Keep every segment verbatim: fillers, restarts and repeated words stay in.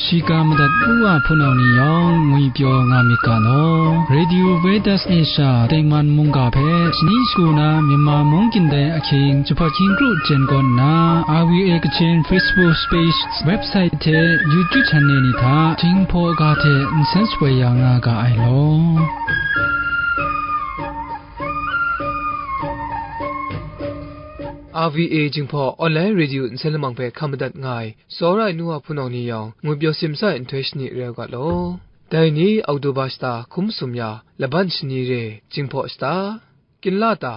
Shiga madat u a hpunau ni yawng ngwi pyaw nga myit ga law. Radio Vedas Asia tengman mungga hpe shani shagu na Myanmar mung kyin dai ahkying jahpa hkying kru jen kawn nna, R V A Kachin Facebook page, website hte YouTube channel ni hta Jinghpaw ga hte nsen shapoi ya nga ga ai law. R V A Jinghpaw online radio nsen lamang hpe hkam madat nga ai, tsawra ai nu wa hpunau ni yawng, ngwi pyaw simsa ai nhtoi shani rai u ga law. Dai ni Oktoba shata hkum sum ya, laban shani re, Jinghpaw shata, Kinla ta,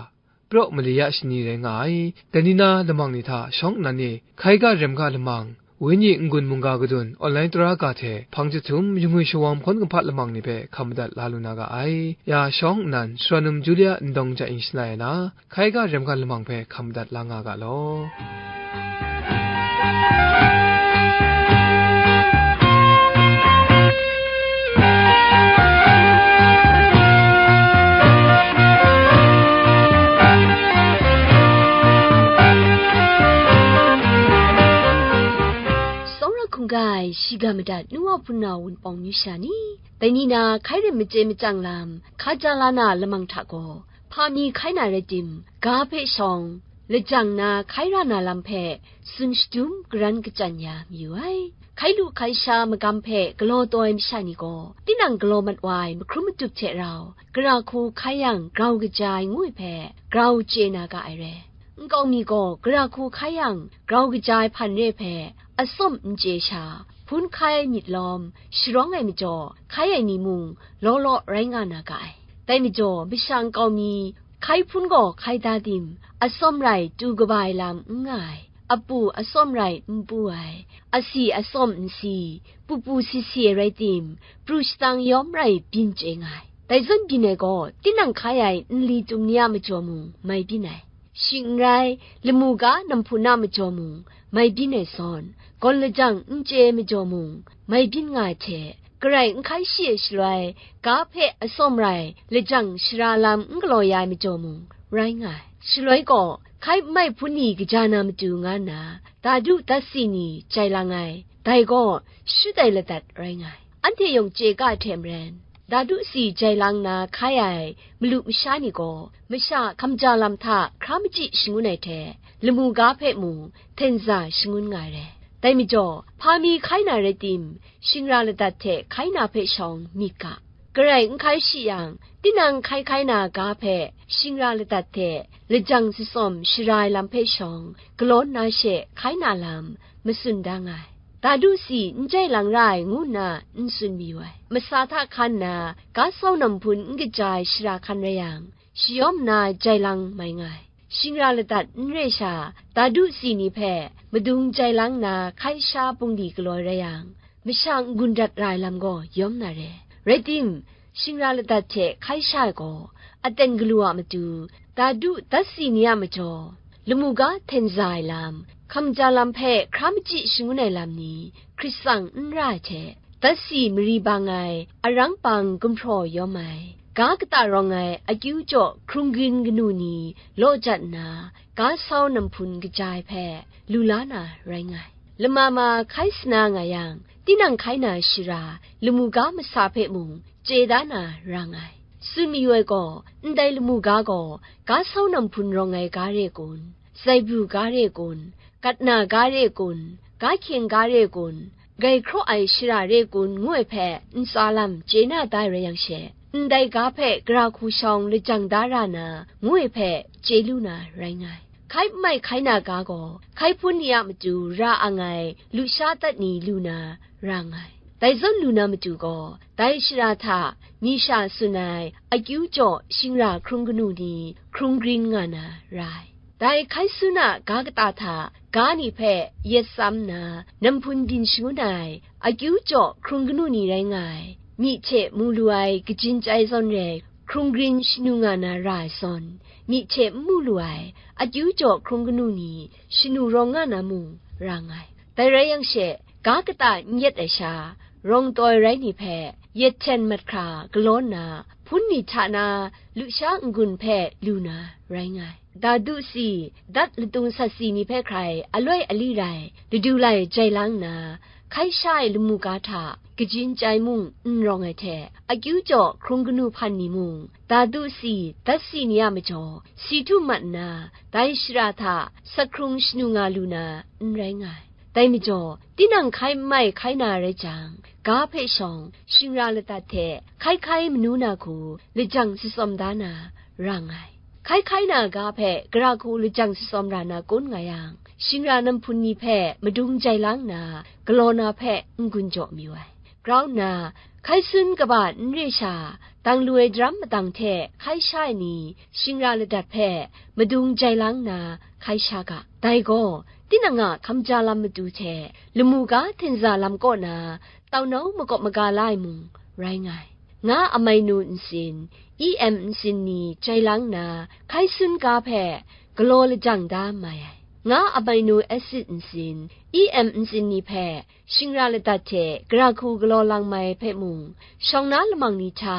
Praw mali ya shani rai nga ai. Dai ni na lamang ni hta shawng nnan e, hkai ga rem ga lamang, wenyi n-gun mungga gadun, online tara ga hte hpang jahtum, yungwi shawang mahkawn kahpa lamang ni hpe hkam madat la lu na ga ai. Ya shawng nnan, Sara num Julia Ndawng ja ing shangai ai na, hkai ga rem ga lamang hpe hkam madat la nga ga law. Tsawra hkungga ai shiga madat nu wa hpunau wunpawng myu sha ni, dai ni na hkai rim machye machyang lam, hkaja la na lamang hta gaw, hpa mi hkai na rai tim, ga hpe shawng, lajang na hkai ra na lam hpe tsun shadum karan kachyan ya mayu ai. Hkai lu hkai sha magam hpe galaw taw ai masha ni gaw, tinang galaw mat wa ai mahkrum matup hte rau, gara hku hkai yang grau kaja ai ngu ai hpe grau chye na ga ai re. Nkau mi gaw gara hku hkai yang grau kaja ai hpan re hpe atsawm n chye sha, hpun hkai ai myit lawm, sharawng ai majaw hkai ai ni mung law law rai nga na ga ai. Dai majaw masha nkau mi hkai hpun gaw hkai da tim, atsawm rai tu kaba ai lam n nga ai, apu atsawm rai n pu ai, asi atsawm n si, pupu si si ai rai tim, pru shatang yawm rai byin chye nga ai. Dai zawn byin ai gaw, tinang hkai ai nli tum ni a majaw mung mai byin ai. Shing n rai, lamu ga namhpun a majaw mung mai byin ai zawn, gawn lajang n chye ai majaw mung mai byin nga ai hte, garai n hkai shi ai shaloi, ga hpe atsawm rai, lajang shara lam n galaw ya ai majaw mung rai nga ai. Shaloi gaw, hkai n mai hpun ni kaja na matu nga nna, dadu datsi ni jai lang ai, dai gaw shut ai ladat rai nga ai. Anhte yawng chye ga hte maren, dadu si jai lang na hkai ai malu masha ni gaw, masha hkamja lam hta hkra machyi shangun ai hte, lamu ga hpe mung htenza shangun nga ai re. Dai majaw, hpa mi hkai na rai tim, shingra ladat hte hkai na hpe shawng myit ga. Garai n hkai shi yang, tinang hkai hkai na ga hpe shingra ladat hte lajang tsawm shara ai lam hpe shawng, galaw nna she hkai na lam matsun da nga ai. Dadu si n jai lang ra ai ngu nna n tsun mayu ai. Masa hta hkan nna ga sau nam hpun n kaja ai shara hkan rai yang, shayawm nna jai lang mai nga ai. Shingra ladat n re sha, dadu si ni hpe madung jai lang nna hkai sha bungli galaw rai yang, masha n-gun dat ra ai lam gaw yawm na re. Rai tim, shingra ladat hte hkai sha ai gaw, aten galu a matu, dadu datsi ni a majaw, lamu ga htenza ai lam, hkamja lam hpe hkra machyi shangun ai lam ni, hkrit tsang n ra ai hte, datsi mari bang ai, arang pang gumhpraw yawm ai, ga kata rawng ai akyu jaw hkrung grin kanu ni law jat nna, ga sau nam hpun kaja ai hpe lu la na rai nga ai. Lama ma hkai sana nga yang, tinang hkai na shara, lamu ga masa hpe mung chye da na ra nga ai. Tsun mayu ai gaw, ndai lamu ga gaw, ga sau nam hpun rawng ai ga re kun, zaibru ga re kun, gatna ga re kun, ga hkying ga re kun, grai hkraw ai shara re kun ngu ai hpe ntsa lam chye na da ai rai yang she, ndai ga hpe gara hku shawng lajang da ra na ngu ai hpe chye lu na rai nga ai. Hkai n mai hkai na ga gaw, hkai hpun ni a matu ra ang ai lusha atat ni lu na ra nga ai. Dai zawn lu na matu gaw, dai shara hta mi sha tsun ai akyu jaw shingra hkrung kanu ni hkrung grin nga na ra ai. Dai hkai sun a ga kata hta ga ni hpe yet tsam nna, nam hpun byin shangun ai akyu jaw hkrung kanu ni rai nga ai, myi hte mu lu ai kajin chyai zawn re hkrung grin shanu nga na ra ai zawn, myi hte n mu lu ai akyu jaw hkrung kanu ni shanu rawng nga na mung ra nga ai. Dai rai yang she, ga kata n yet ai sha, rawng taw ai rai ni hpe yet hten mat hkra galaw nna, hpun ni hta na lusha n-gun hpe lu na rai nga ai. Dadu si, dat latung sat si ni hpe hkrai aloi ali rai, ladu lai jai lang nna, hkai sha ai lamu ga hta, kajin chyai mung n rawng ai hte, akyu jaw hkrung kanu hpan ni mung, dadu si, dat si ni a majaw, si htum mat nna, dai shara hta, sak hkrung shanu nga lu na, n rai nga ai. Dai majaw, tinang hkai n mai hkai na rai jang, ga hpe shawng, shingra ladat hte, hkai hkai manu na hku, lajang shatsawm da na, ra nga ai. Hkai hkai na ga hpe, gara hku lajang shatsawm ra na kun nga yang, shingra namhpun ni hpe madung jai lang nna, galaw na hpe n-gun jaw mayu ai. Grau nna, hkai sun kaba n re sha, dang lu ai daram madang hte hkai sha ai ni, shingra ladat hpe madung jai lang nna hkai sha ga. Dai gaw, tinang a hkamja lam matu hte, lamu ga htenza lam kaw na, taunau makawp maga la ai mung rai nga ai. Nga amino ntsin, E M ntsin ni jai lang nna, hkai sun ga hpe galaw lajang da mai ai. Nga amino acid ntsin, E M ntsin ni hpe shingra ladat hte gara hku galaw lang mai hpe mung, shawng na lamang ni hta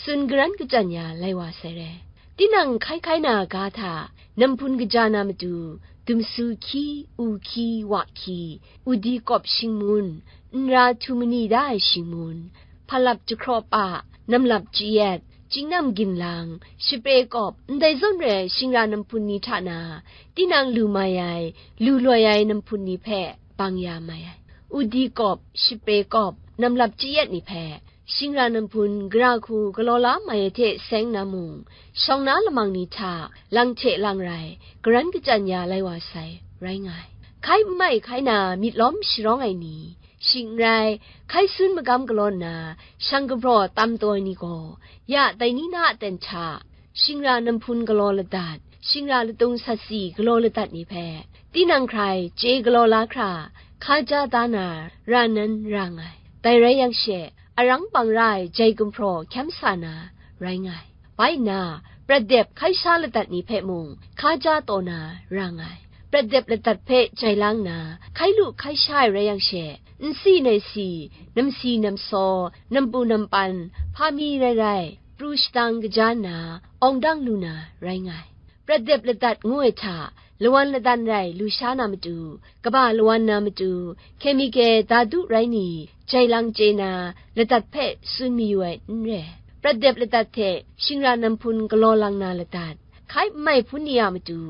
tsun garan kachyan ya lai wa sai re. Tinang hkai hkai na ga hta, namhpun kaja na matu, dumsu hkyi, u hkyi, wa hkyi, udi kawp shingmun, nra htu mani da ai shingmun, hpalap jahkraw pa, namlap jayat, chyingnam ginlang, shapre kawp, ndai zawn re ai shingra namhpun ni hta na, tinang lu mai ai, lu loi ai namhpun ni hpe bang ya mai ai. Udi kawp, shapre kawp, namlap jayat ni hpe, shingra namhpun gara hku galaw la mai ai hte seng na mung, shawng na lamang ni hta lang hte lang rai, garan kachyan ya lai wa sai, rai nga ai. Hkai n mai hkai na myit lawm sharawng ai ni, shing n rai, hkai sun magam galaw nna, shang gumhpraw tam taw ai ni gaw, ya dai ni na a ten hta, shingra namhpun galaw ladat, shingra latung sat si galaw ladat ni hpe, tinang hkrai chye galaw la hkra, hkaja da na ra nan ra nga ai. Dai rai yang she, arang bang ra ai jai gumhpraw hkyam sa na rai nga ai. Bai nna, prat dep hkai sha ladat ni hpe mung hkaja taw na ra nga ai. Prat dep ladat hpe jai lang nna, hkai lu hkai sha ai rai yang she, nsi nai si, namsi namsaw, nampu nampan, hpa mi rai rai, pru shadang kaja nna, awng dang lu na rai nga ai. Prat dep ladat ngu ai hta, lawan ladan rai lu sha na matu, kaba lawan na matu, chemical dadu rai ni, jai lang chye na, ladat hpe tsun mayu ai n re. Prat dep ladat hte shingra namhpun galaw lang na ladat, hkai n mai hpun ni a matu,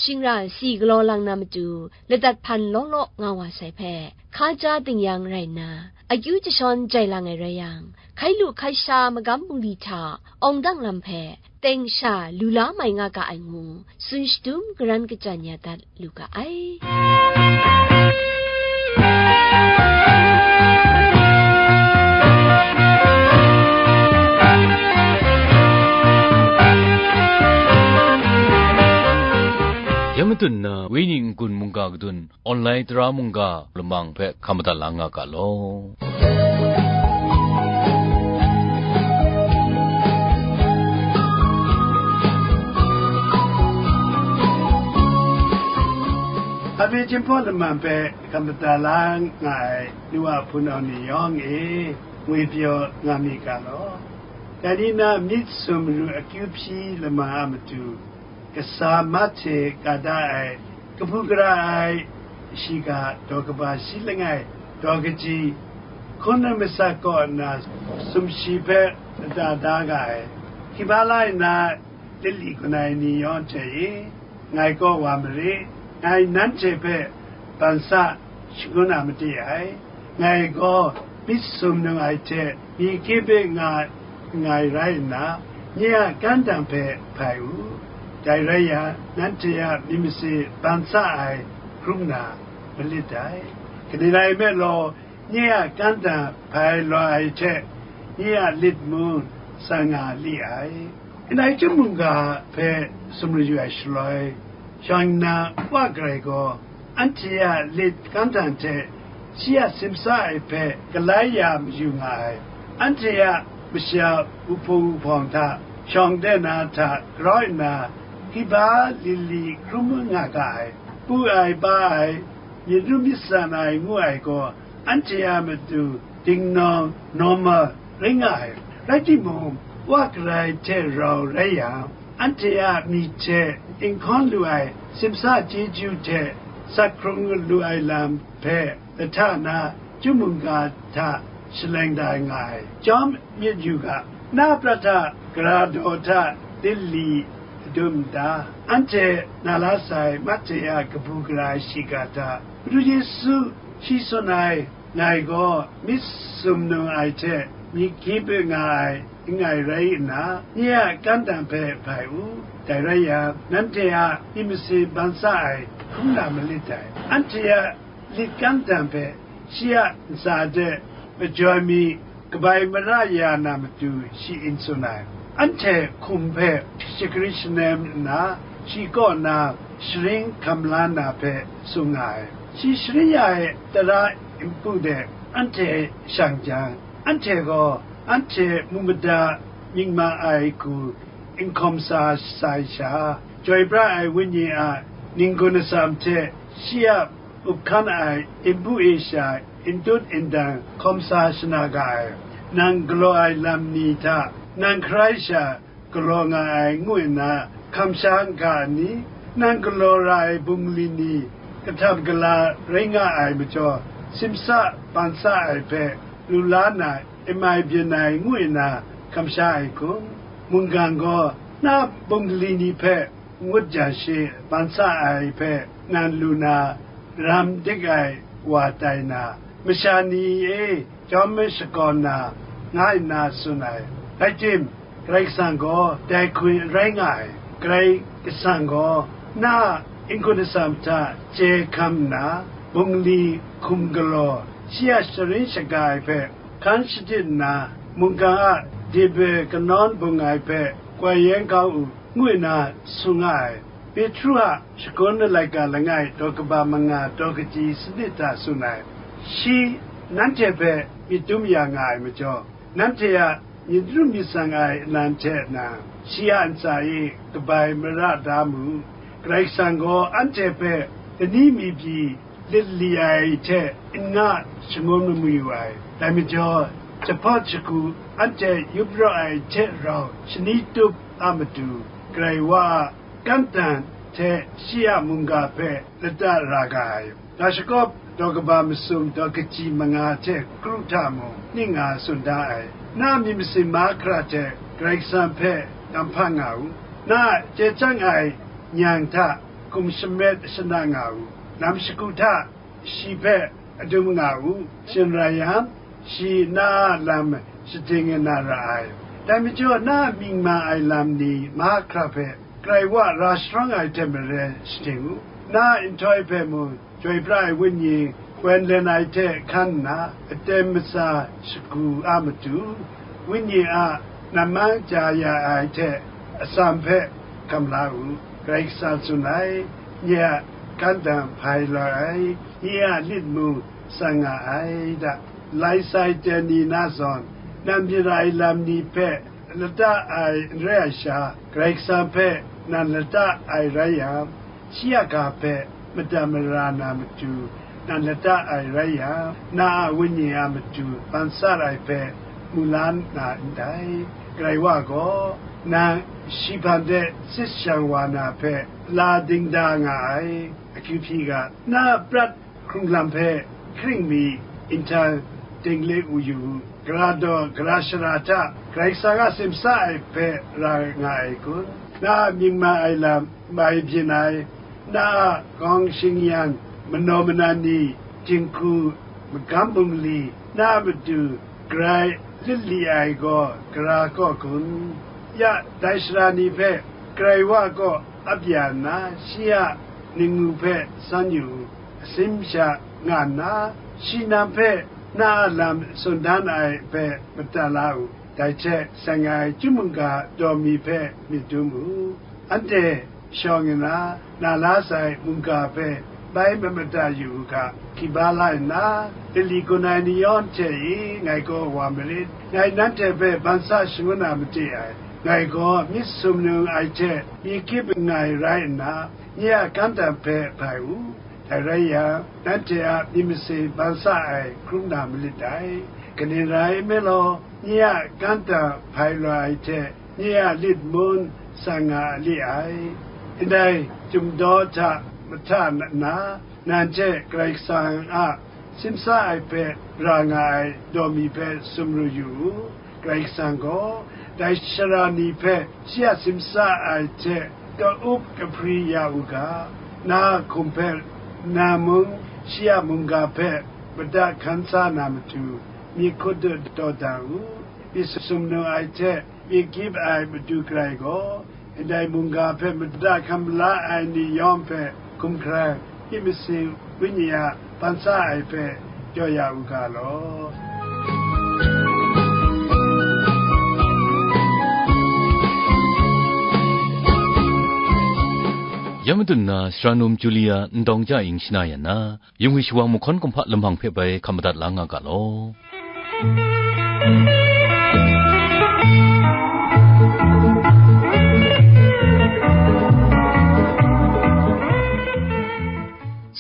shingra si galaw lang na matu, ladat hpan law law nga wa sai hpe, hkaja dingyang rai nna, akyu jashawn jai lang ai rai yang, hkai lu hkai sha magam bungli hta awng dang lam hpe, teng sha lu la mai nga ga ai ngu, tsun shadum garan kachyan ya dat lu ga ai. Ya matut nna, Wenyi n-gun mungga kadun, online tara mungga lamang hpe hkam madat la nga ga law. Hpa hpe Jinghpaw Laman hpe hkam madat la nga ai nu wa hpunau ni yawng e, ngwi pyaw nga mi ga law. Dai ni na myit sum maru akyu hpyi lama a matu, kasa Mahte ka da ai, kahpu gara ai shiga daw kaba shi langai, daw kaji, hkun nang masat kaw nna sumshi hpe lata da ga ai, hkriba lai nna lili kun ai ni yawng hte e, ngai kaw wa marit, ngai nanhte hpe ban sa shangun a made ai, ngai gaw myit sum nang ai hte mi kibit nga nngai rai nna, nye a kantang hpe hpai u. Dai rai yang, nanhte a myit masin ban sa ai hkrum na malit dai. Kaning rai nme law, nye a kantang hpai loi ai hte, nye a lit mung san nga li ai. Elijah mungga hpe sumru yu ai shaloi, shawng nna wa garai gaw, anhte a lit kantang hte shi a simsa ai hpe galai ya mayu nga ai. Anhte a masha wuhpung wuhpawng hta shawng de na hta garau nna, hkriba lili hkrum nga ga ai, pu ai, pa ai, myit ru myit san ai ngu ai gaw, anhte a matu dingnawng, normal, rai nga ai. Rai timung, wa garai hte rau rai yang, anhte a myit hte inghkawn lu ai simsa chyeju hte sat hkrung lu ai lam hpe lahta na, Chyum mungga hta shaleng da nga ai. Chyawm myit yu ga, na prat hta gara daw hta lit li adum n ta? Anhte na la sai Mate a kabu gara ai shiga hta, Madu Yesu shi tsun ai, ngai gaw myit sumnung ai hte myit hkyip nga ai n rai rai nna, nye a kantang hpe hpai u. Dai rai yang, nanhte a myit masin ban sa ai hkrum na malit dai. Anhte a lit kantang hpe shi a ntsa de majoi mi kabai mara ya na matu shi n tsun ai. Anhte hkum hpe shagrit shanem nna, shi kaw na sharin hkam la na hpe tsun nga ai. Shi sharin ya ai tara npu de anhte shang jang, anhte gaw anhte mu mada myit ma ai hku n hkawm sa sai sha, Chyoi pra ai Wenyi a ninggun atsam hte shi a up hkan ai npu e sha n tut n dang hkawm sa shana ga ai. Nang galaw ai lam ni hta nang hkarai sha galaw nga ai ngu nna hkam sha n ga ai ni? Nang galaw ra ai bungli ni kahtap gala rai nga ai majaw, simsa ban sa ai hpe lu la na n mai byin ai ngu nna hkam sha ai kun? Mungkan gaw na bungli ni hpe ngut ja she ban sa ai hpe nan lu na, ram dik ai wa tai na, masha ni e, chyawm shakawn na, nga nna tsun ai. Rai tim, Karai Kasang gaw dai hku rai nga ai. Karai Kasang gaw na a n-gun atsam hta chye hkam nna, bungli hkum galaw, shi a sharin shaga ai hpe hkan shadit nna, mungkan a dip e kanawn bung ai hpe koi yen kau u, ngu nna tsun nga ai. Petru a shagun laika langai daw kaba manga daw kaji sanit hta tsun ai. Shi nanhte hpe myit dum ya nga ai majaw, nanhte a myit rum myit tsang ai lam hte na, shi a ntsa e kabai mara da mu. Karai Kasang gaw anhte hpe dani mi pyi lit li ai hte n-nga shangun mamu yu ai. Dai majaw, jahpawt shagu anhte yup raw ai hte rau shani tup a matu, Karai Wa a kantang hte shi a mungga hpe lata ra ga ai. Ga shagawp daw kaba masum daw kaji manga hte kru hta mung ning nga tsun da ai. Na a myit masin mahkra hte Karai Kasang hpe kamhpa nga u. Na a chye chyang ai nyang hta hkum shamet shana nga u. Lam shagu hta shi hpe adum nga u. Shing rai yang, shi na a lam shading na ra ai. Dai majaw, na a myit ma ai lam ni mahkra hpe Karai Wa ra sharawng ai hte maren shading u. Na a nhtoi hpe mung, Chyoi pra ai Wenyi gwen len ai hte hkan nna, aten matsa shagu a matu, Wenyi a namman ja ya ai hte atsam hpe hkam la u. Karai Kasang tsun ai, nye a kantang hpai loi ai, nye a lit mung tsang nga ai da. Lai sai ten ni na zawn, nang myit ai lam ni hpe lata ai n rai ai sha, Karai Kasang hpe nan lata ai rai yang, shi a ga hpe madat mara na matu nan lata ai rai yang, na a wenyi a matu ban sat ai hpe mu la na ndai. Karai Wa gaw, nang shi hpang de sit shang wa na hpe la ding da nga ai. Akyu hpyi ga, na a prat hkrung lam hpe hkring mi, inhtan dinglik u yu u. Gara daw, gara shara hta Karai Kasang a simsa ai hpe ra nga ai kun? Na a myit ma ai lam mai byin ai, na a gawng shingyan, manaw manan ni, jinghku, magam bungli, na a matu garai lit li ai gaw gara kaw kun? Ya, dai shara ni hpe Karai Wa kaw ap ya nna, shi a ningnu hpe san yu u. Asin masha nga nna, shi nang hpe na a lam tsun dan ai hpe madat la u. Dai hte seng ai chyum mungga daw mi hpe myit dum u. Anhte shawng nna, na la sai mungga hpe bai mamada yu u ga, hkiba lai nna, Italy gun ai ni yawng hte e ngai gaw wa marit. Ngai nanhte hpe ban sa shangun na made ai. Ngai gaw myit sumnung ai hte myit hkyip nngai rai nna, nye a kantang hpe hpai u. Dai rai yang, nanhte a myit masin ban sa ai hkrum na malit dai. Kaning rai nme law, nye a kantang hpai loi ai hte, nye a lit mun tsang nga li ai. Ndai chyum daw hta mahta nna, nan hte Karai Kasang a simsa ai hpe ra nga ai daw mi hpe sumru yu u. Karai Kasang gaw dai sara ni hpe shi a simsa ai hte ka-up kahpri ya u ga, na hkum hpe, na mung shi a mungga hpe mada hkan sa na matu, myit hkut dut taw da u. Myit sumnung ai hte myit gyip ai matu karai gaw, ndai mungga hpe mada hkam la ai ni yawng hpe hkum hkrai, myit masin, wenyi a ban sa ai hpe jaw ya u ga law. Ya madun na, Sara Num Julia ndawng ja ing shana yan na, yung ai shawang mahkawn kumhpa lamang hpe bai hkap madat la nga ga law.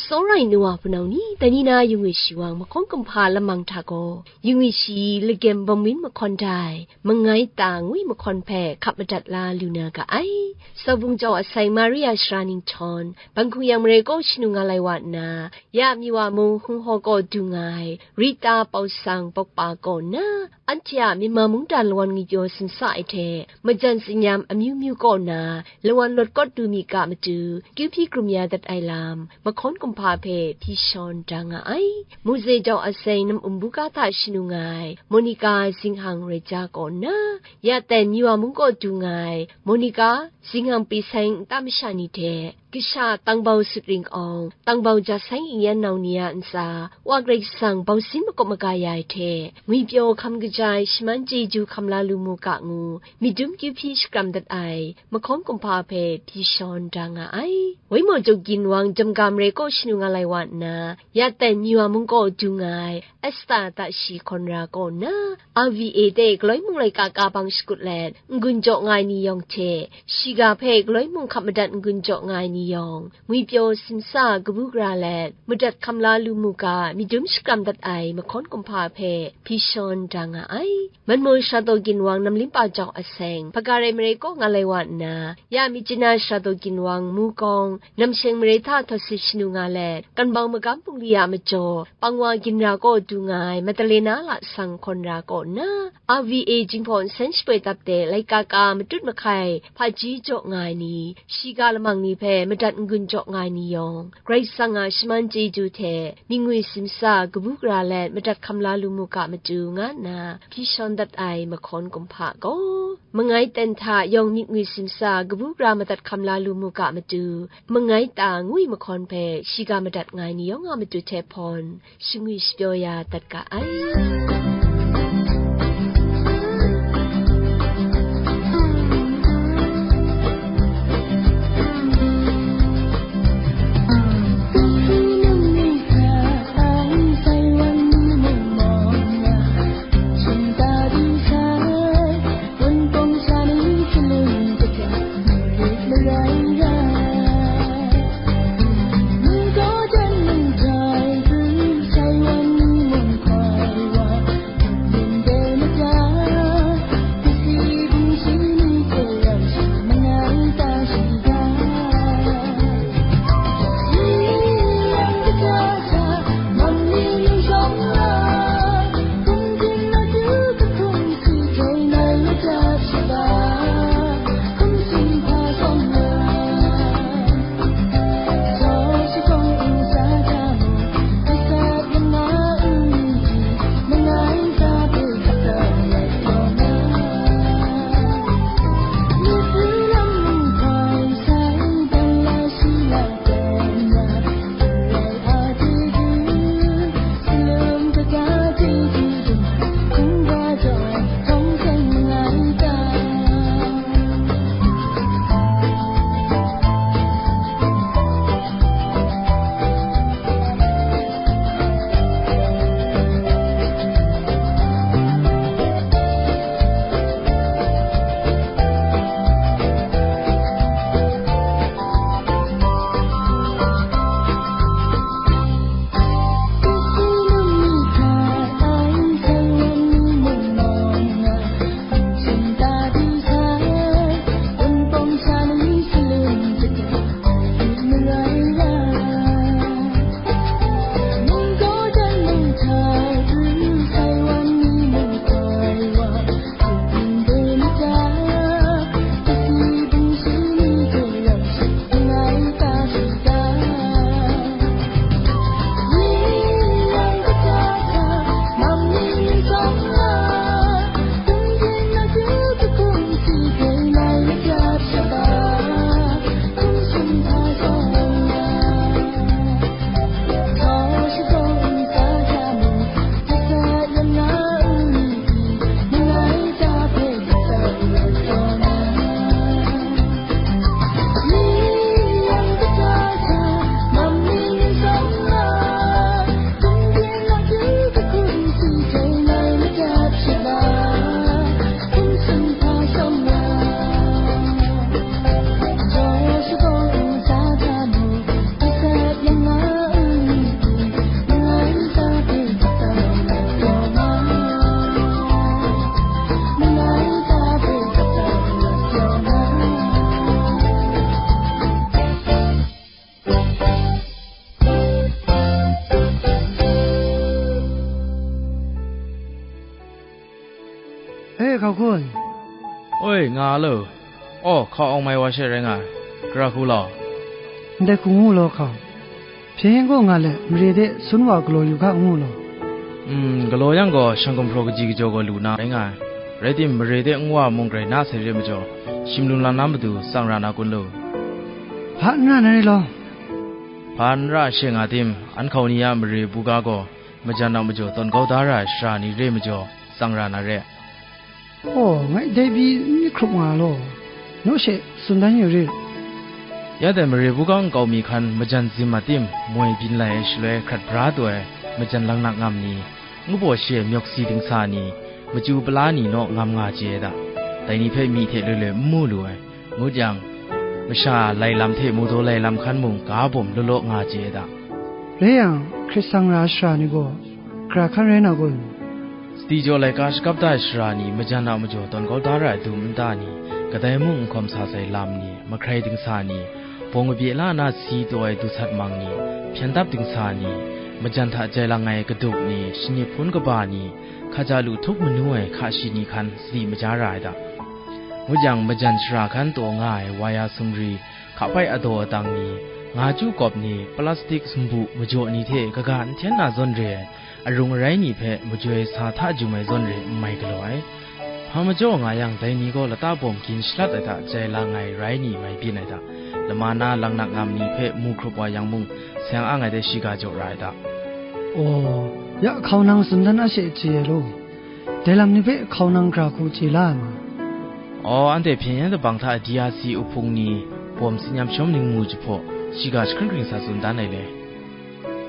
Tsawra ai nu wa hpunau ni, dai ni na yung ai shawang mahkawn kumhpa lamang hta gaw, yung ai shi lagem bawm win mahkawn dai, mangai ta ngwi mahkawn hpe hkap madat la lu na ga ai. Sawbung jau asai Maria Sara Ninghtawng, Banghkung Yang Mare kaw shanu nga lai wa nna, ya Miwa mung Hung Haw kaw du nga ai Rita Pawsang Pawkpa kaw nna, anhte a Myanmar mungdan lawan ngwipyaw simsa ai hte, majan tsinyam amyu myu kaw na lawan lawt kawt du mi ga matu, kyu hpyi krum ya dat ai lam, mahkawn kumhpa hpe hpyi shawn da nga ai. Muzei jau asai nam um buga hta shanu nga ai Monica Zinghang Reja kaw nna, ya ten Miwa mung kaw du nga ai Monica Zinghang Pyi Seng nta masha ni hte, kasha Tangbau Sut Ring Awng, Tangbau Ja Seng Ing Yan Nau ni a ntsa, Wa Karai Kasang bausin makawp maga ya ai hte, ngwipyaw hkam kaja ai shaman chyeju hkam la lu mu ga ngu, myit dum kyu hpyi shakram dat ai, mahkawn kumhpa hpe hpyi shawn da nga ai. Waimaw Juk Ginwang Jamga Mare kaw shanu nga lai wa nna, ya ten Miwa mung kaw du nga ai, Esther Tashi Hkawn Ra kaw nna, R V A hte galoi mung laika ka bang shakut let n-gun jaw nga ai ni yawng hte, shiga hpe galoi mung hkap madat n-gun jaw nga ai ni yawng, ngwipyaw simsa kabu gara let, madat hkam la lu mu ga, myit dum shakram dat ai mahkawn kumhpa hpe hpyi shawn da nga ai. Manmaw Shara Daw Ginwang Namlimpa jau aseng, Hpagare Mare kaw nga lai wa nna, ya Myitkyina Shara Daw Ginwang Mukawng, Namsheng Mare hta htawt sit shanu nga let, Kanbau Magam Bungli a majaw, Pangwa Ginra kaw du nga ai Madalena Lasang Hkawn Ra kaw nna, R V A Jinghpaw Nsen Shapoi Dap de laika ka matut mahkai hpaji jaw nga ai ni, shiga lamang ni hpe madat n-gun jaw nga ai ni yawng, Karai Kasang a shaman chyeju hte myit ngwi simsa kabu gara let madat hkam la lu mu ga matu, nga nna hpyi shawn dat ai mahkawn kumhpa gaw, mangai ten hta yawng myit ngwi simsa kabu gara madat hkam la lu mu ga matu, mangai ta ngwi mahkawn hpe shiga madat nga ai ni yawng a matu hte hpawn, shangwi shapyaw ya dat ga ai. Kun. Oi, nga lo. Aw, hkau awng mai wa she rai nga ai. Gara hku law. Ndai hku ngu law hkau. Hpyen yen gaw nga let, mare de sun wa galaw yu ga ngu law. Mm, galaw yang gaw, shang gumhpraw kaji kajaw gaw lu na rai nga ai. Rai tim, mare de nwa mung grai na sai re majaw, shim lum lam na matu tsang ra na kun lu? Hpa n ra na re law. Hpa n ra she nga tim, an hkau ni a mare buga gaw, majan a majaw tawn kau da ra ai shara ni re majaw, tsang ra na re. Aw, ngai dai pyi n myit hkrup nga law, naw she tsun dan yu rit. Ya dai mare buga nkau mi hkan majan zim a tim moi byin lai ai shaloi hkrat bra taw ai majan langnak ngam ni, ngu baw shi ai myawk si dingsa ni, machyu pala ni naw ngam nga chye ai da. Dai ni hpe myi hte loi loi n mu lu ai. Ngut yang, masha lai lam hte mawdaw lai lam hkan mung ga bawm law law nga chye ai da. Rai yang, hkrit sang ra ai shara ni gaw, gara hkan rai na kun? Sadi jaw laika shakap da ai shara ni majan a majaw tawn kau da ra ai dum nta ni, kadai mung n hkawm sa sai lam ni, mahkrai dingsa ni, bawng kabye la na si taw ai dusat mang ni, hpyen dap dingsa ni, majan hta jai lang ai kaduk ni, shangyit hpun kaba ni, hkaja lu htup manu ai hka shi ni hkan sadi maja ra ai da. Ngut yang, majan shara hkan taw nga ai waya sumri, hkapai adaw adang ni, nga chyu kawp ni, plastik sumbu majaw ni hte kaga n hten na zawn re ai, arung arai ni hpe majoi sa hta jum ai zawn re n mai galaw ai. Hpa majaw nga yang, dai ni gaw lata bawm gin shalat ai hta jai lang ai rai ni mai byin ai hta, lama na langnak ngam ni hpe mu hkrup wa yang mung, seng ang ai de shiga jaw ra ai hta. Aw, ya hkau nang tsun dan a she chye ai law. Dai lam ni hpe hkau nang gara hku chye la ai ma? Aw, anhte hpyen yen dabang hta D R C uhpung ni bawm tsin yam shawm ningmu jahpaw, shiga jahkring hkring sa tsun dan ai le.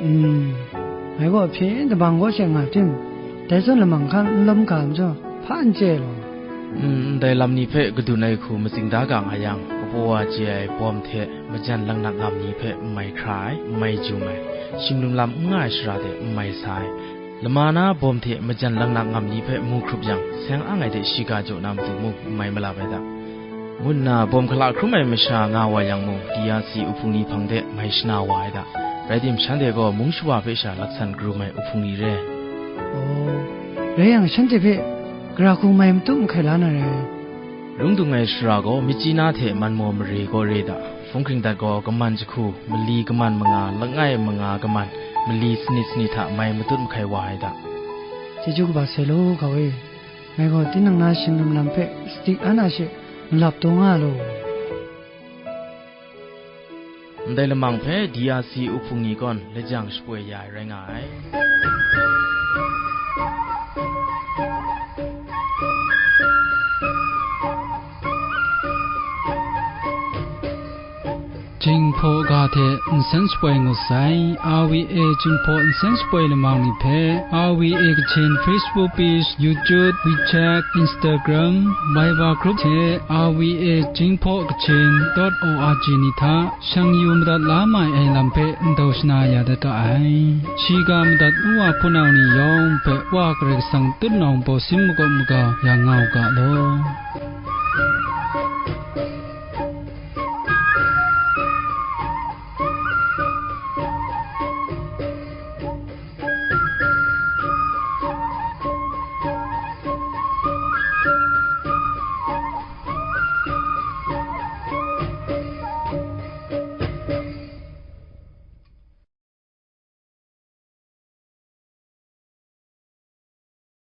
Mm, ngai gaw hpyen yen dabang kaw she nga tim, dai zawn lamang hkan n lawm ga majaw, hpa n chye law. Mm, ndai lam ni hpe kadun ai hku matsing da ga nga yang, kabaw wa chye ai bawm hte majan langnak ngam ni hpe n mai hkra ai, n mai jum ai, shim lum lam n nga ai shara de n mai sa ai, lama na bawm hte majan langnak ngam ni hpe mu hkrup yang, seng ang ai de shiga jaw na matu mung n mai malap ai da. Ngu nna bawm hkala hkrum ai masha nga wa yang mung, D R C uhpung ni hpang de mai shana wa ai da. Rai tim, shanhte gaw mung shawa hpe sha laksan karum ai uhpung ni re. Aw, rai yang, shanhte hpe gara hku mai matut mahkai la na re. Lung dung ai shara gaw, Myitkyina hte Manmaw mare kaw re da. Hpung hkring dat gaw, kaman jahku, mali kaman manga, langai manga kaman, mali sanit sanit hta mai matut mahkai wa ai da. Chyeju kaba sai law, hkau e. Ngai gaw tinang na shim lum lam hpe sadi an a she malap taw nga law. Ndai lamang hpe D R C uhpung ni gawn lajang shapoi ya ai rai nga ai. Jinghpaw ga hte nsen shapoi ngut sai. R V A Jinghpaw nsen shapoi lamang ni hpe, R V A Kachin Facebook page, YouTube, WeChat, Instagram, Viber group hte R V A Jinghpaw Kachin dot O R G ni hta shang yu madat la mai ai lam hpe ndau shana ya dat ga ai. Shiga madat u wa hpunau ni yawng hpe Wa Karai Kasang tutnawng baw sin makawp maga ya nga u ga law.